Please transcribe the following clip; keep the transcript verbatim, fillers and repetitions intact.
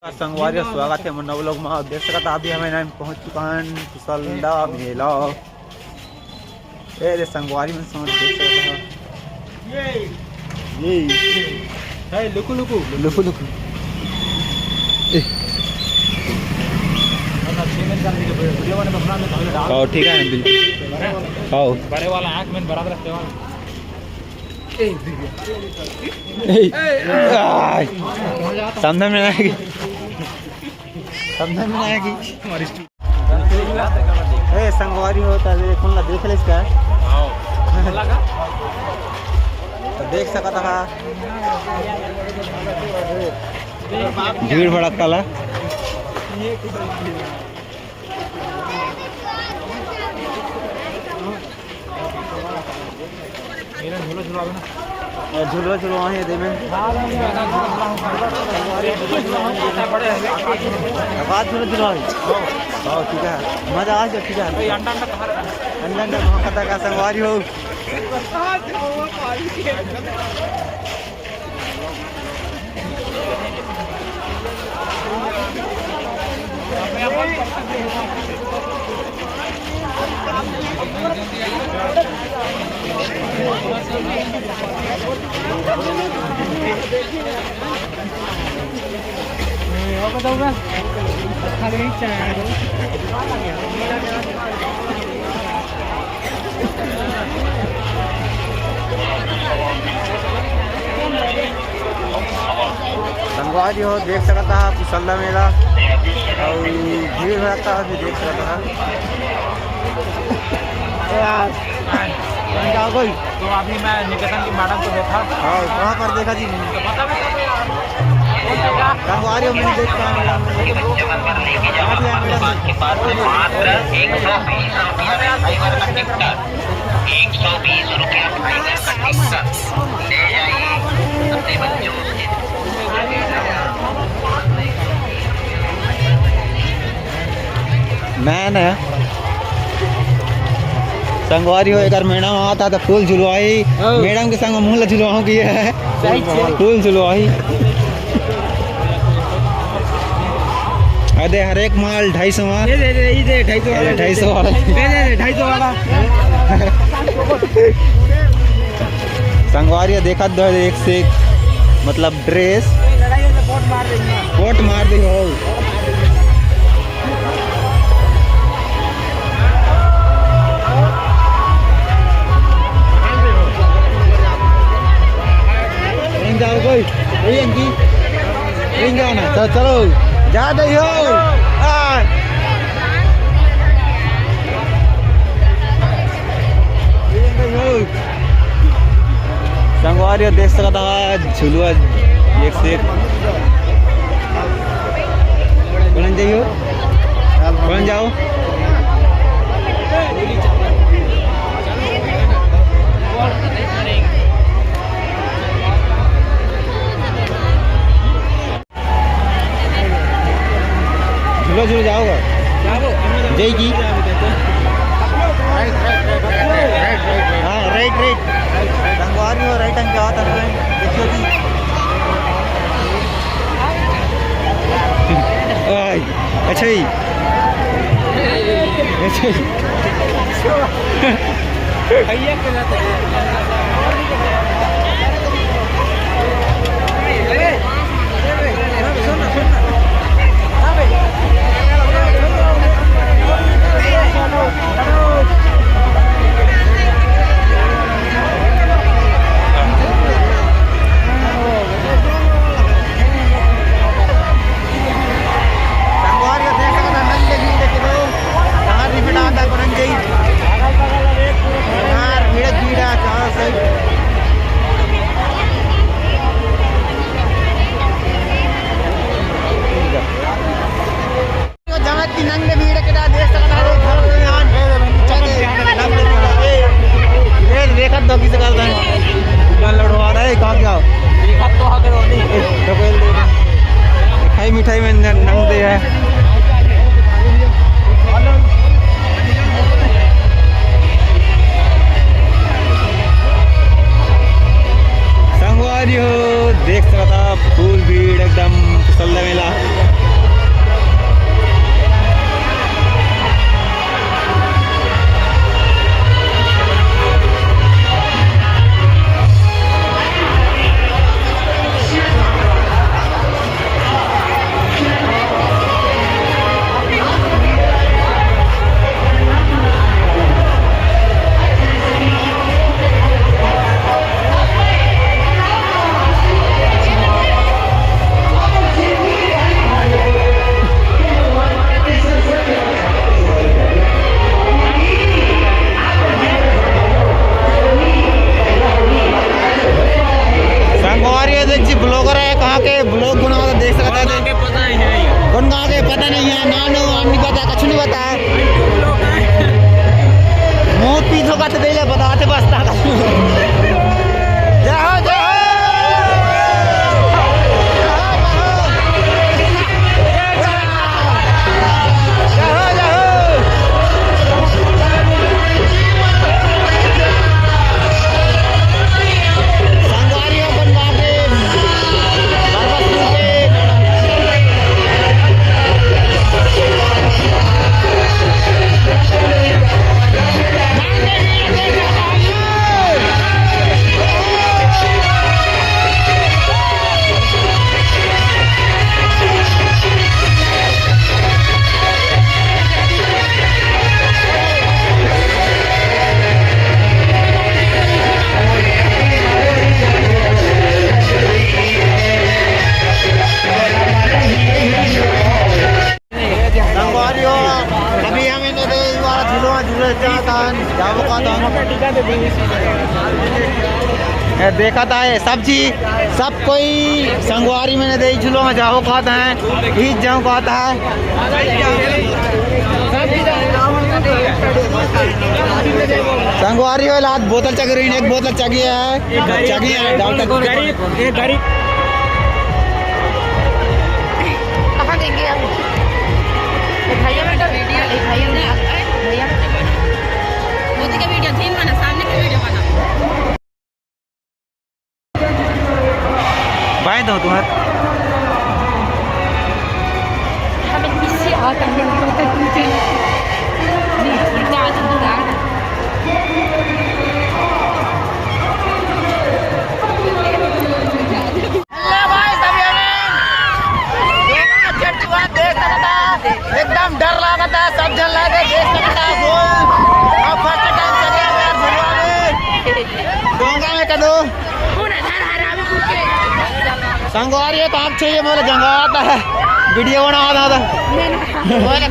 संगवारी हो, स्वागत हे मोर नवा vlog मा। देख सकत हा, अभी हमन पहुंच चुका हन पुसल्दा मेला। ए रे संगवारी मन, समझ देख सकत हा। ये। ए, लुकु, लुकु। लुकु, लुकु। ए। हाँ, ठीक है, बिल्कुल। हाँ। बड़े वाला आँख में बराबर रखते वाला। ए, आय। समझ में नहीं आएगी। समझ में नहीं आएगी। ए, संगवारी हो, त अभी कौन ला देख ले इसका? तो देख सकत हा। भीड़ भड़क काला। मेरा झूला झुलावे ना। ए, झूला झुलवा हे दे में। बात झूला झुलवा हे। हाँ, ठीक है। मजा आ गया, ठीक है। अंडा, अंडा कहाँ रखा? अंडा, अंडा वहाँ पता का संगवारी हो। संगवारी हो, देख सकत हा पुसल्दा मेला अउ भीड़ भड़का भी देख सकत हा। यार, कहाँ गई? तो अभी मैं निकेतन की मैडम को देखा। हाँ, वहाँ पर देखा जी। तो पता भी चला यार। कौन देखा? संगवारी हो, मैंने देखा है मैडम। के पास से मात्र एक सौ बीस रुपया फाइबर का टिकट, एक सौ बीस रुपया फाइबर का टिकट ले जाइए अपने बच्चों से। नया नया संगवारी हो, एकर मैडम आवत हा त फूल झुलवाही। हाँ। मैडम के संग मुँह ला झुलवाहूँ कि है। सही छे। फूल झुलवाही। अरे हर एक माल ढाई सौ मा। ये दे, दे, ये दे, ढाई सौ वाला। ये ढाई सौ वाला। ये दे, दे, ढाई सौ वाला। संगवारी देखत दो एक से एक, मतलब ड्रेस। लड़ाई हो तो पोट मार देंगे। पोट मार दे हो। कोई, कोई अंकी। रिंगाना, तो चलो, जा दई हो। आ। संगवारी हो, देख सकत हा, झुलुआ एक से एक। कोन जाइयो? कोन जाओ? झूला झूला जाओगा? जाई की? हाँ, राइट, राइट। संगवारी हो, राइट टाइम पे आता है। देखियो जी। आय, अच्छा ही। अच्छा ही। भैया के साथ। संगवारी हो, देख सकत हन, नल लगी, देखो, बाहर नहीं फटा आता, परंजई। यार, भीड़, भीड़ है, चलो, सही। जगत की नंग भीड़ के साथ देख सकता है, ये देखत दो किसे करता है। दुकान लड़वा रहा है, कहाँ क्या? देखत तो हा करो नहीं। ए, तो कोई ले। खाई मिठाई में न-, नंग दे है। संगवारी हो, देख सकता, full भीड़ एकदम, पुसल्दा मेला। ए, देखत हे सब चीज, सब कोई संगवारी मन दे झूलो में जाओ कहत हे, ही जाओ कहत हे। संगवारी हो, लात बोतल चघ रही, एक बोतल चघी हे, चघी हे, डॉक्टर। गरीब, ये गरीब। कहाँ देंगे अब? भैया बेटा, भैया, भैया। मोदी का वीडियो धीम बना, सामने का वीडियो बना। बाएं दो तुम्हारे। हमें किसी आतंकवादी को तक पीछे नहीं। नहीं, उल्टा आतंकवाद। हेलो भाई, सब ये में। देख सकता, एकदम डर लागता, सब झन लागे, देख सकता, बोल। अब फर्स्ट टाइम चले आ यार, झुलवा में। डोंगा में कदो। संगवारी हो तो आप चाहिए, बोले जंगाता हे। वीडियो बना दादा। बोले